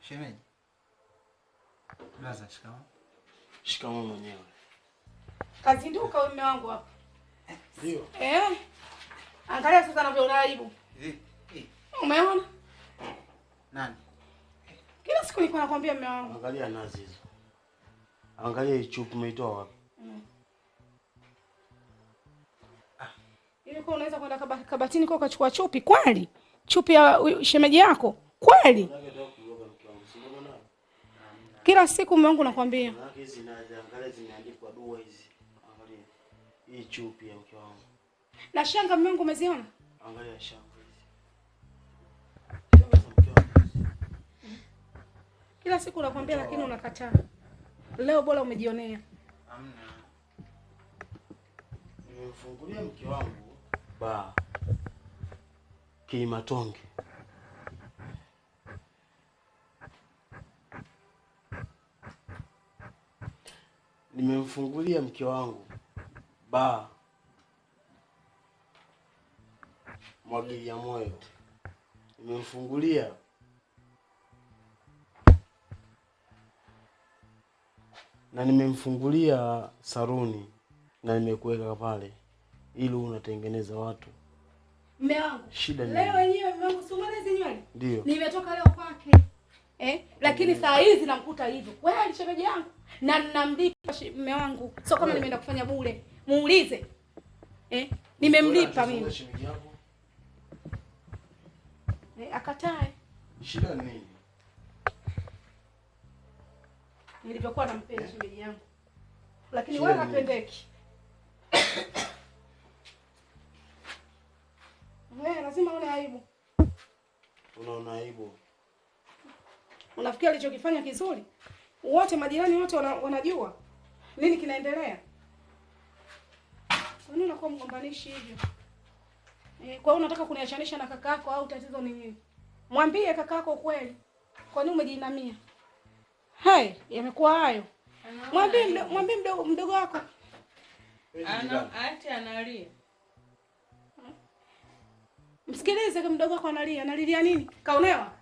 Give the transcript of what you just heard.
Shemeji. Blaza, shikamoo. Shikamoo mwenyewe. Kazinduka wewe mume wangu hapa. Ndio. Angalia sasa anavyoona aibu. Umeona? Nani? Kila siku nilikuwa nakwambia mume wangu. Angalia nazi hizo. Angalia hii chupu umeitoa wapi? Ilikuwa unaweza kwenda kabatini kwa ukachukua chupi kweli? Chupi ya shemeji yako kweli? Kila siku mume wangu nakwambia. Hizi nazi angalia zimeandikwa dua hizi. Angalia. Hii chupi ya mke wangu. Na shanga mume wangu umeziona? Angalia shanga hizi. Shanga za mke wangu. Kila siku nakwambia lakini unakataa. Leo bora umejionea. Hamna. Nimemfungulia mke wangu ba Kilimatonge. Nimemfungulia mke wangu ba Mwagilia Moyo. Nimemfungulia na nimemfungulia saruni na nimekuweka pale ili unatengeneza watu. Mume wangu. Shida ni leo wenyewe mume wangu si umelezi nywele? Ndio. Nimetoka leo kwake. Lakini saa hizi namkuta hivyo. Wewe shemeji yangu na ninamlipa mume wangu. Sio kama nimeenda kufanya bure. Muulize. Nimemlipa mimi. Shemeji yako. Akatae. Shida ni nini? Nilivyokuwa nampenda shemeji yangu. Lakini wewe unapendeki. Wewe lazima uone aibu. Unaona aibu. Unafikiri alichokifanya kizuri? Wote majirani wote wanajua nini kinaendelea. Kwa nini unakuwa mgombanishi hivyo? Kwa hiyo unataka kuniachanisha na kakako au tatizo ni nini? Mwambie kakako ukweli. Kwa nini umejiinamia? Hai, yamekuwa hayo. Mwambie mdogo wako. Ana ati analia. Msikilize kama mdogo wako analia, analilia nini? Kaonewa?